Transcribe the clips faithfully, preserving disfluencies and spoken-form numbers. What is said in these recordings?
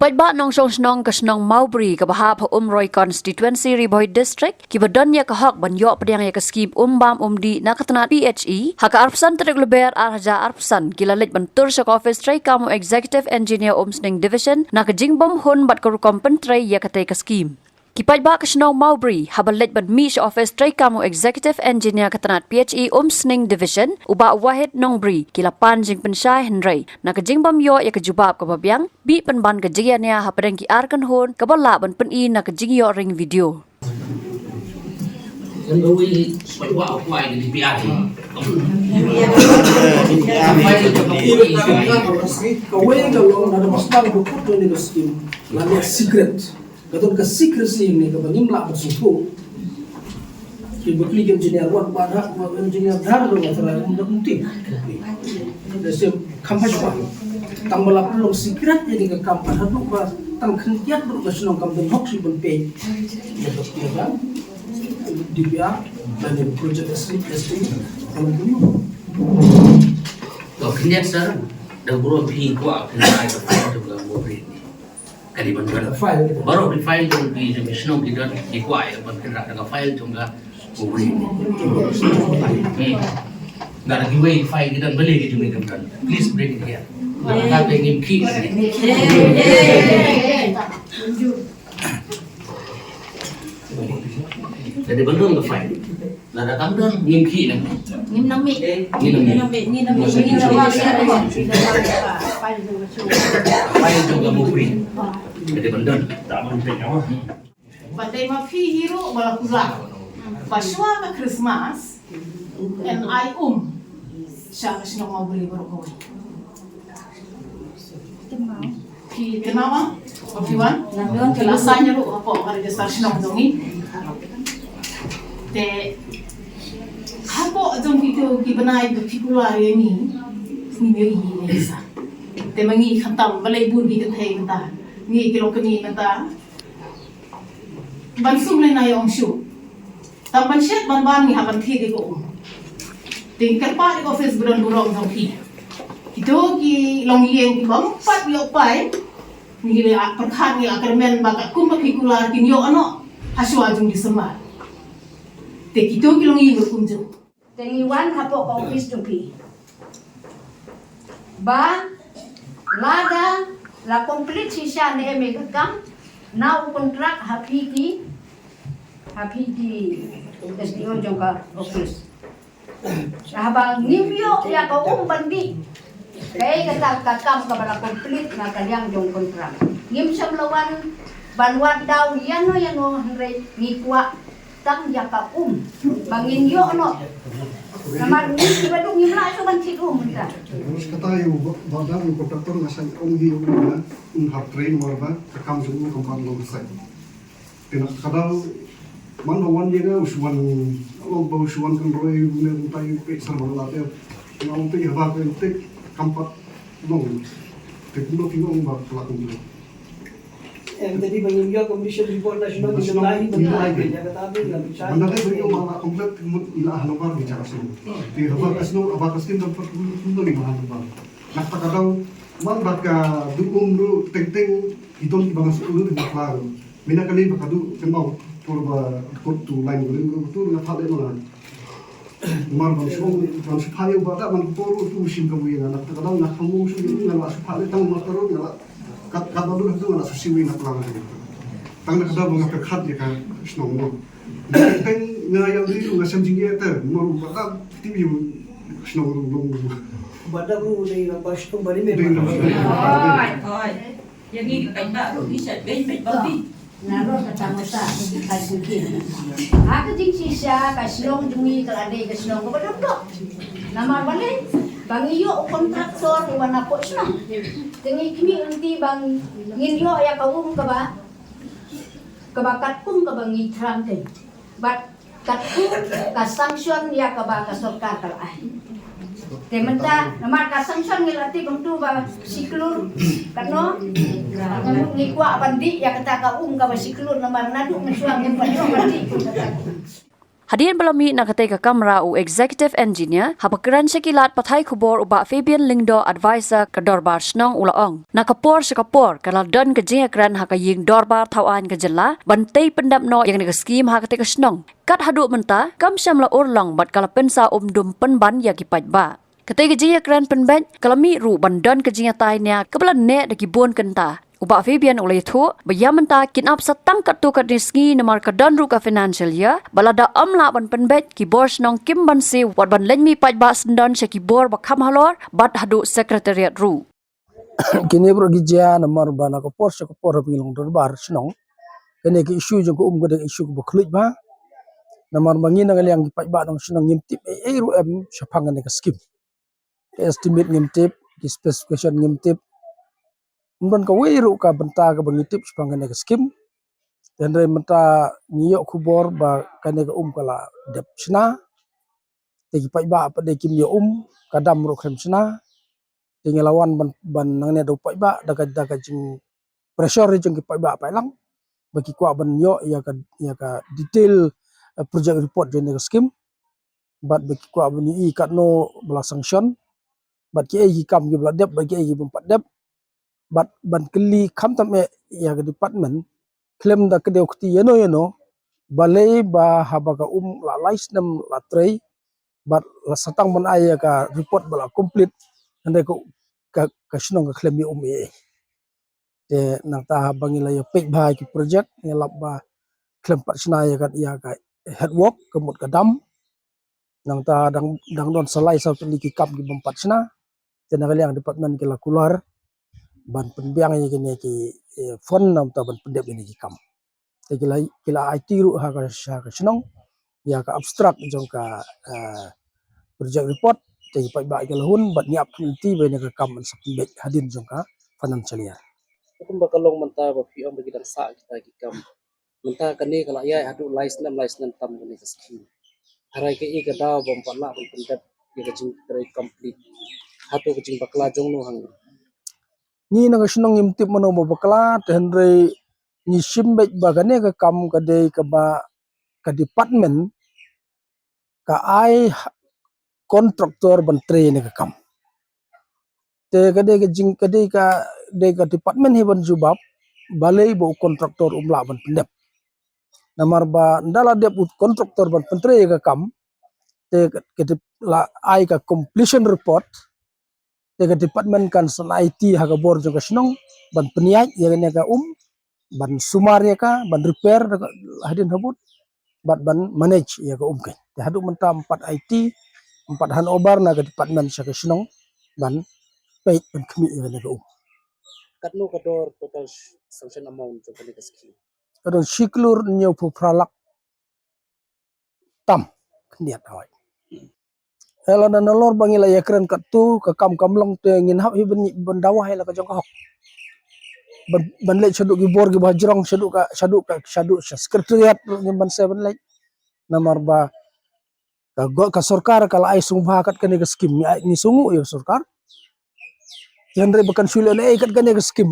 paidbah nongshong shnong ka shnong Mawbri kaba hap ha Umroi Constituency, Ri Bhoi District, kiba don ïa ka hok ban ïoh pdiang ïa ka skim um bam um dih na ka tnat P H E, ha ka arphew san tarik Lber ar hajar arphew san, ki la leit ban tur sha ka ophis treikam u Executive Engineer Umsning Division na ka jingbym hun bad ka rukom pyntrei ïa katei ka skim. Ki paidbah ka shnong Mawbri haba leit ban mih sha ophis treikam u Executive Engineer ka tnat P H E Umsning Division, u Bah Wahid Nongbri, ki la pan jingpynshai, hynrei na ka jingbym ïoh ïa ka jubab kaba biang, bih pynban ka jingïania hapdeng ki ar kynhun kaba lah ban pyni na ka jingïoh ring video. Kan kawei, kawei ka D P R. Kawei ka long na da bas tang ko kut ni ka skim. La ïa secret. Ka don ka secrecy ne kaba ngim lah ban sngewthuh. Ki ba klik engineer, wat ba da, ba engineer dar lo, wat la um da um ti. Da sim kam ha jua. Tang ba la pynlong secret ïa ka kam ha, haduh ba tang khyndiat ruh ka shnong kam don hok shuh ban peit. Ïa ka, ïa ka D P R lane project estimate, estimate. Kam don. To khyndiat sa, da burom phi kwah phi ai ka file to ka Mawbri. Ka dei ban don. File. Baroh ki file jong ki, jong ki shnong ki don, ki kwah ïa ban kynrad da ka file jong ka Mawbri. Hmm. Nga da kiwei ki file ki don, balei ki jong ngi kim don. Please bring it here. Ka dei ngim khih. Ka dei ban don ka file. Lada kam don, ngim khih nang. Ngim nang mih. Ngim nang mih. Ngim nang mih. File jong ka Mawbri. Ka dei ban don. Ban dei ma phi hi ruh ba la kular. Ba shuwa ka Christmas, ngan ai um sha ka shnong Mawbri baroh kawei. Ki tnat ma, ba phi wan. Ki la sign ruh hapoh ka register shnong jong ngi. Te hapoh jong kito ki bnai ba phi kular ïa ngi, ngi ïohi ïa ngi sa. Te ma ngi khamtam balei bun ki kynthei mynta, ngi ki longkmie mynta ban sum lehnoh ïa ong shuh. Tang ban shet ban ban ngi hap ban thied ïa ka um. Te ngi kyrpad ïa ka office ba don burom jong phi. Kito ki longïing ki bym pat ïoh pai, ngi la pyrkhat, ngi la kyrmen ba katkum ba phi kular kin ïoh noh ha shuwa jong December. Te kito ki longïing ruh kumjuh. Te ngi wan hapoh ka office jong phi. Ba lada la complete shisha ne em ïa ka kam, na u contract ha phi ki, ha phi ki S D O jong ka office. Haba ngim ïoh ïa ka um ban dih, kaei kata ka kam kaba la complete na ka liang jong contract. Ngim shym la wan ban wad daw ïano ïano, hynrei ngi kwah tang ïa ka um ba ngin ïoh noh. Namar ngi kiba duk ngim lah shuh ban thied um mynta. Kata ïa u ba, ba dang u contractor nga sa ong hi u na un hap train, namar ba ka kam jong u kam pat long sa. Te na ka daw man ba wan ïa nga u shu wan, long ba u shu wan kynroi u ne u tai peit sar ba la te. Nga ong te ïa ba ka te kam pat long. Te kumno phi ong ba ka la kumno. Em, te dei ba ngin ïoh condition report national. National, national. Ïa kata phi la bichar. Mana dei ba ïoh ba la complete mut ila hanover bichar sini. Te haba ka snow, haba ka skin dapat kumno ni ma hanover. Na kata ka daw man ba ka du um ruh teng teng i don kiba nga shu lut na kla ruh. Mynta kane ba ka duh kynmaw por ba kot tu line ko ring ko tu nga phah leh ma nga. Namar ban shu, ban shu phah ïa u ba da man por tu shim ka bui nga, na kata ka daw nga kham ong shu ïa nga la shu phah leh tang mar ka ruh nga la kat, kat ba duh tu nga la shu siwi na plang. Tang na ka daw ba nga pyrkhat ïa ka shnong mo. Teng nga ïa ri nga sem jingïa te namar u ba da ti ïa u shnong long. Ba da ru dei na ba shnong ba ni me. Dei na ba shnong. Oi, oi. Ïa ngi ki paidbah ruh ngi shet beiñ beit ba phi. Nga ruh kata mata ka jingkit. Ha ka jingshisha ka shnong jong ngi ka la dei ka shnong kaba dang dok. Namar balei ba ngi ïoh u kontraktor uba na pok shnong. Te ngi khmih lynti ba ngin ïoh ïa ka um kaba, kaba katkum kaba ngi thrang te. Bad katkum ka sanction ïa kaba ka sorkar ka la ai. Te mynta namar ka sanction ngi la tip hangtu ba shi klur katno. Ngi kwah ban dih ïa kata ka um kaba shi klur namar naduh mynshuwa ngim pat ïoh ban dih. Hadien ba la mih na katei ka kamra u Executive Engineer, haba kren sha ki lad pathai khubor u Bah Fabian Lyngdoh, Advisor ka Dorbar Shnong, u la ong, na ka por sha ka por ka la don ka jingïakren ha ka ïing dorbar thaw aiñ ka jylla ban tei pyndep noh ïa kane ka skhim ha katei ka shnong. Kat haduh mynta kam shym la urlong bad ka la pynsaw umdum pynban ïa ki paidbah. Katei ka jingïakren pynbeit ka la mih ruh ban don ka jingïatai nia kaba la neh da ki bun kynta. U Bah Fabian u la ïathuh ba ïa mynta kin ap sa tang katto katne sngi namar ka don ruh ka financial year, ba lada ym lah ban pynbeit, ki bor shnong kim banse wat ban leit mih paidbah syndon sha ki bor ba kham halor bad haduh Secretariat ruh. Kine baroh ki jia namar ba na ka por sha ka por haba ngi long dorbar shnong, kane ka issue jong ka um ka dei ka issue kaba khluit bha. Namar ba ngi na ka liang ki paidbah nong shnong ngim tip ei ei ruh em shaphang kane ka skim. Ka estimate ngim tip, ki specification ngim tip. Ym don kawei ruh ka bynta kaba ngi tip shaphang kane ka skim. Te hynrei mynta ngi ïoh khubor ba kane ka um ka la dep shna. Te ki paidbah pat de kim ïoh um, ka dam ruh khlem shna. Te ngi la wan ban, ban nangne da u paidbah da ka, da ka jing pressure jong ki paidbah paidlang ba ki kwah ban ïoh ïa ka, ïa ka detail, eh, project report jong kane ka skim. Bad ba ki kwah ban ïohi katno ba la sanction, bad kiei ki kam kiba la dep, bad kiei ki bym pat dep. Bad ban kylli khamtam eh ïa ka department khlem da kdew kti ïano ïano, balei ba haba ka um la lai snem la trei bad la sa tang ban ai ïa ka report ba la complete, hynrei ka, ka, ka shnong ka khlem ïa um ei ei. Te nangta haba ngi la ïa peit bha ïa ki project, ngi lap ba khlem pat shna ïa ka, ïa ka head work, ka mut ka dam. Nangta dang, dang don sa lai saw tylli ki kam ki bym pat shna. Te na ka liang department ki la kular ban pynbiang ïa kine ki, eh, fund namar ban pyndep ïa kine ki kam. Te ki la, ki la aiti ruh ha ka, ha ka shnong ïa ka abstract jong ka, eh, project report. Te ki paidbah ki la hun bad ngi ap kti ba ïa kane ka kam yn sa pynbeit hadien jong ka financial year. Kumba ka long mynta ba phi ong ba ki dang sah kita ki kam. Mynta kane ka la ïaid haduh lai snem, lai snem tam kane ka skim. Hynrei kaei ka daw bym pat lah ban pyndep ïa ka jingtrei complete? Hato ka jingbakla jong no hangne? Ngi na ka shnong ngim tip mano ba bakla, te hynrei ngi shim beit ba kane ka kam ka dei kaba ka department ka ai contractor ban trei ïa kane ka kam. Te ka dei ka jing, ka dei ka, dei ka department hi ban jubab balei ba u contractor um lah ban pyndep. Namar ba ynda la dep u contractor ban pyntrei ïa ka kam, te ka, ka dei la ai ka completion report, te ka department kan sa aiti ha ka bor jong ka shnong ban pynïaid ïa kane ka um, ban sumar ïa ka, ban repair da ka hadien habud, bad ban manage ïa ka um ka. Te haduh mynta ym pat aiti, ym pat hand over na ka department sha ka shnong ban peit ban khmih ïa kane ka um. Katno ka dor total sanction amount jong kane ka skim? Ka don shi klur hynñiewphew phra lak tam khyndiat hawai. Eh, lada nalor ba ngi la ïakren katto, ka kam kam long te ngin hap hi ban, ban dawa hi la ka jong ka hok. Ban, ban leit shaduh ki bor kiba jrong, shaduh ka, shaduh ka, shaduh sha secretariat ruh ngim banse ban leit. Namar ba ka go, ka sorkar ka la ai sngewbha kat kane ka skim, ngi ai, ngi sngew ïa ka sorkar. Hynrei ba kan shu leh ei kat kane ka skim,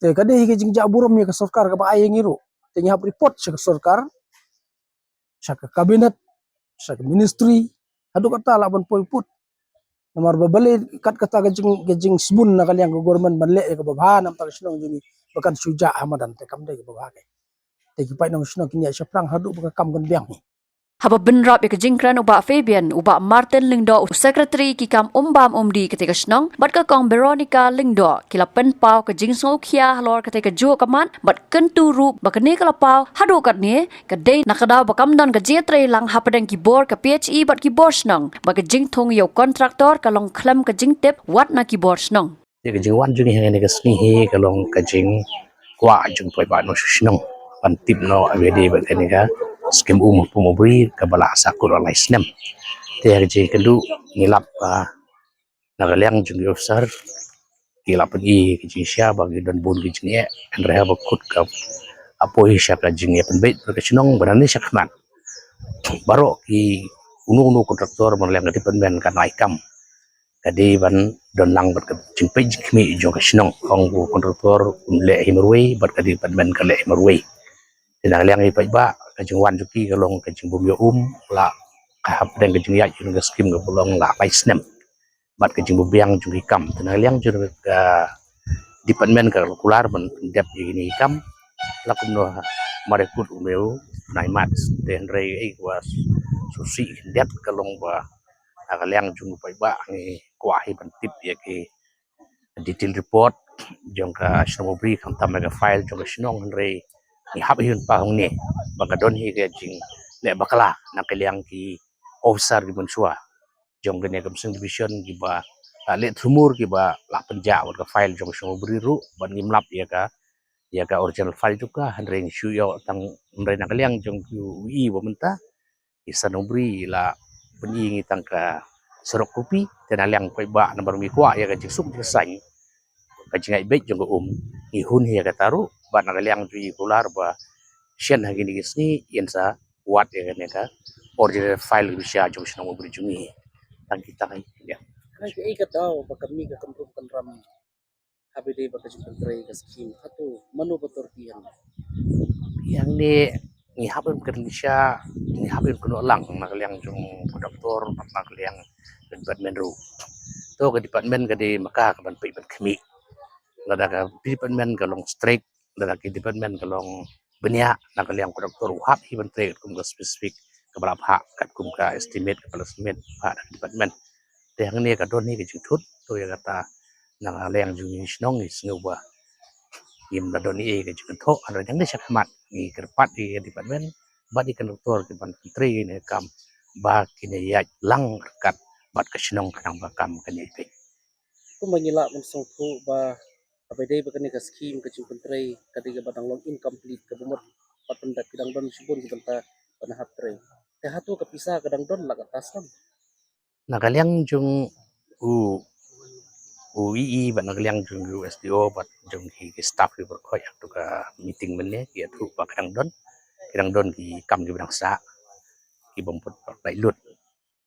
te ka dei hi ka jingjah burom ïa ka sorkar kaba ai ïa ngi ruh. Te ngi hap report sha ka sorkar, sha ka cabinet, sha ka ministry, haduh katta lah ban poi put. Namar ba balei kat kata ka jing, ka jingsbun na ka liang ka government ban leh ïa kaba bha namar ka shnong jong ngi ba kan shu jah ha madan, te kam dei kaba bha ka. Te ki paid nong shnong kin ïaid shaphrang haduh ba ka kam kan biang hi. Haba bynrap ïa ka jingkren u Bah Fabian, u Bah Martin Lyngdoh, u Secretary ki kam um bam um dih katei ka shnong, bad ka Kong Veronica Lyngdoh, ki la pynpaw ka jingsngewkhia halor katei ka juh ka mat, bad kyntu ruh ba kane ka la paw haduh katne ka dei na ka daw ba kam don ka jingïatreilang hapdeng ki bor ka P H E bad ki bor shnong, bad ka jingthung ïa u contractor ka long khlem ka jingtip wat na ki bor shnong. Te ka jingwan jong ngi ha kane ka sngi hi ka long ka jingkwah jong paidbah nong shnong ban tip noh ïa ka dei bad kane ka skim um pum ubri kaba la sah kut lai snem. Te ha ka jingkynduh ngi lap, ah, na ka liang jong ki officer ki la pyni ka jingshisha ba ki don bun ki jingeh, hynrei haba kut ka apoi sha ka jingeh pynbeit ka shnong ba nangne shakhmat baroh ki, uno uno contractor ba na liang ka department ka nai kam ka dei ban don lang bad ka jingpeit jingkhmih jong ka shnong. Ong u contractor un leh hi marwei bad ka department ka leh hi marwei. Te Na ka liang i paidbah, ka jingwan jong ki ka long ka jingbym ïoh um la ka hapdeng ka jingïaid ïa ka skim kaba long la lai snem. Bad ka jingbym biang jong ki kam. Te na ka liang jong ka department ka kular ban pyndep ïa kine ki kam. La kumno ha Marekut u mei u nai mat. Te hynrei ei wa susi pyndep ka long ba na ka liang jong u paidbah ngi kwah hi ban tip ïa ki detail report jong ka shnong Mawbri khamtam ïa ka file jong ka shnong, hynrei ngi hap hi ban pah hangne ba ka don hi ka jingleh bakla na ka liang ki officer ki mynshuwa jong kane ka Mynsiem Division kiba la leh thurmur kiba la pynjah bad ka file jong ka shnong Mawbri ruh bad ngim lap ïa ka, ïa ka original file jong ka, hynrei ngi shu ïoh tang hynrei na ka liang jong ki u i ba mynta i San Mawbri la pyni ngi tang ka surok kopi. Te na liang paidbah namar ngi kwah ïa ka jingsuk jingsaiñ ka jingai beit jong ka um, ngi hun hi ïa kata ruh bad na ka liang jong i kular ba shen ha kine ki sngi yn sa wad ïa kane ka original file ka bisha jong shnong Mawbri jong ngi. Tang kita ka ïa. Ka ei ka daw ba ka mih ka kynrum kynram haba dei ba ka jingpyntrei ka skim, hato mano ba tor phi hangne? Hangne ngi hap ban kynshah, ngi hap ban kynnoh lang na ka liang jong kontraktor bad na ka liang department ruh. To ka department ka dei ma ka ka ban peit ban khmih. Lada ka department ka long strict, lada ka department ka long bniah na ka liang kontraktor u hap hi ban trei katkum ka specific kaba la phah, katkum ka estimate kaba la submit phah na ka department. Te hangne ka don hi ka jingthut, to ïa kata na ka liang jong ngi shnong ngi sngew ba ngim da don ei ka jingthut, hynrei hangne shakhmat ngi kyrpad ïa ka department bad ïa ka kontraktor ki ban trei ïa kane ka kam ba kin ïaid lang ryngkat bad ka shnong khnang ba ka kam kan ïaid beit. Kumba ngi lah ban sngewthuh ba haba dei ba kane ka skim ka jingpyntrei ka dei kaba dang long incomplete, kaba mut pat pyndat ki dang don shibun ki bynta ban hap trei. Te hato ka pisa ka dang don la kata snem? Na ka liang jong u, u i i bad na ka liang jong u S D O bad jong ki, ki staff ki baroh ha kato ka meeting mynne ki ïathuh ba ka dang don, ki dang don ki kam kiba dang sah, ki bym pat pynlait lut.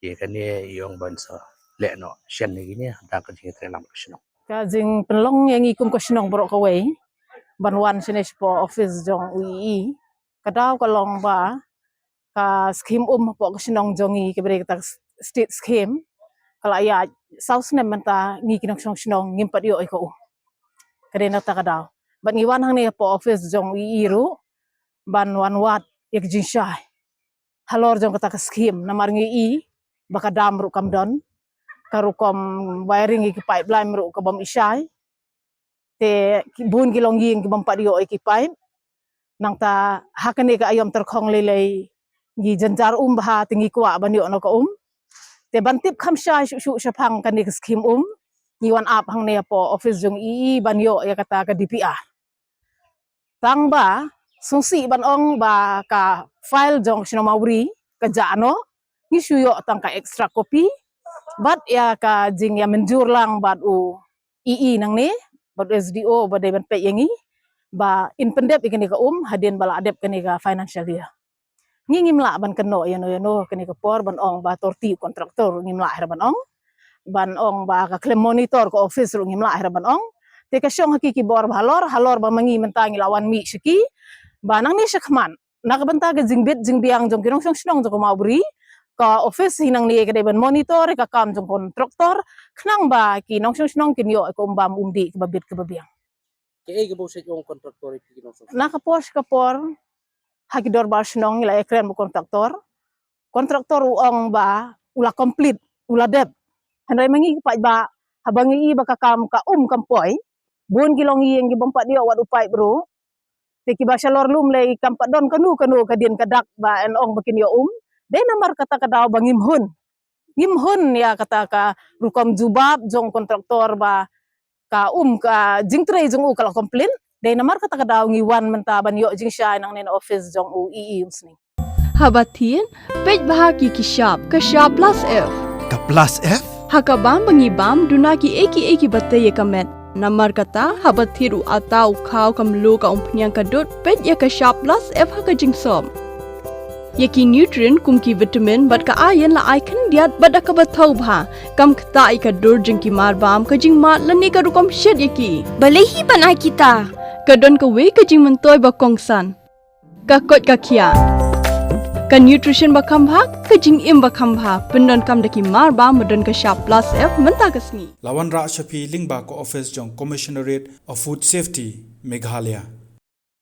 Ïa kane i ong ban sa leh noh shen ïa kine da ka jingïatreilang ka shnong. Ka jingpynlong ïa ngi kum ka shnong baroh kawei ban wan shane shapoh office jong u i i, ka daw ka long ba ka skim um hapoh ka shnong jong ngi kaba dei kata state skim ka la ïaid saw snem mynta, ngi ki nongshong shnong ngim pat ïoh ïa ka um. Ka dei na kata ka daw bad ngi wan hangne hapoh office jong u i i ruh ban wan wad ïa ka jingshai halor jong kata ka skim, namar ngi i ba ka dam ruh kam don, ka rukom wiring ïa ki pipeline ruh ka bym i shai. Te ki bun ki longïing ki bym pat ïoh ïa ki pipe. Nangta ha kane ka aïom tyrkhong lei lei ngi jynjar um bha, te ngi kwah ban ïoh noh ka um. Te ban tip kham shai shuh shuh shaphang kane ka skim um, ngi wan ap hangne hapoh office jong i i ban ïoh ïa kata ka D P R. Tang ba sngewsih ban ong ba ka file jong shnong Mawbri ka jah noh, ngi shu ïoh tang ka extra copy bad ïa ka jingïamynjur lang bad u i i nangne bad u S D O ba dei ban peit ïa ngi ba yn pyndep ïa kane ka um hadien ba la dep kane ka financial year. Ngi ngim lah ban kynnoh ïano ïano kane ka por ban ong ba tor ti kontraktor, ngim lah hi ruh ban ong, ban ong ba ka khlem monitor ka office ruh ngim lah hi ruh ban ong. Te ka shong ha ki ki bor ba halor, halor ba ma ngi mynta ngi la wan mih sha ki ba nangne shakhmat na ka bynta ka jingbit jingbiang jong ki nongshong shnong jong ka Mawbri, ka office hi nangne ka dei ban monitor ïa ka kam jong kontraktor khnang ba ki nongshong shnong kin ïoh ïa ka um bam um dih kaba bit kaba biang. Kaei kaba u shait ong kontraktor ïa phi ki nongshong shnong? Na ka por sha ka por ha ki dorbar shnong ngi la ïakren bad kontraktor. Kontraktor u ong ba u la complete, u la dep. Hynrei ma ngi ki paidbah, haba ngi i ba ka kam ka um kam poi, bun ki longïing ki bym pat ïoh wat u pipe ruh. Te kiba shalor lum lei kam pat don kano kano ka dien ka dak ba yn ong ba kin ïoh um. Dei namar kata ka daw ba ngim hun, ngim hun ïa kata ka rukom jubab jong kontraktor ba ka um, ka jingtrei jong u ka la complete. Dei namar kata ka daw ngi wan mynta ban ïoh jingshai nangne na office jong u i i umsning. Haba thied, peit bha ki ki shap, ka shap plus F. Ka plus F? Ha ka bam ba ngi bam, duna kiei kiei kiba tei ïa ka met. Namar kata, haba thied u atta, u khaw, ka mluh, ka umphniang, ka dud, peit ïa ka shap plus F ha ka jingsop. Ïa ki nutrient kum ki vitamin bad ka iron la ai khyndiat bad da kaba thaw bha. Kam ktah ïa ka dur jong ki marbam, ka jingmad lane ka rukom shet ïa ki. Balei hi ban ai kita? Ka don kawei ka jingmyntoi ba kongsan. Ka koit ka khian, ka nutrition ba kham bha, ka jingim ba kham bha, pyndonkam da ki mar ba ma don ka shap plus F mynta ka sngi. La wanrah sha phi lyngba ka office jong Commissionerate of Food Safety, Meghalaya.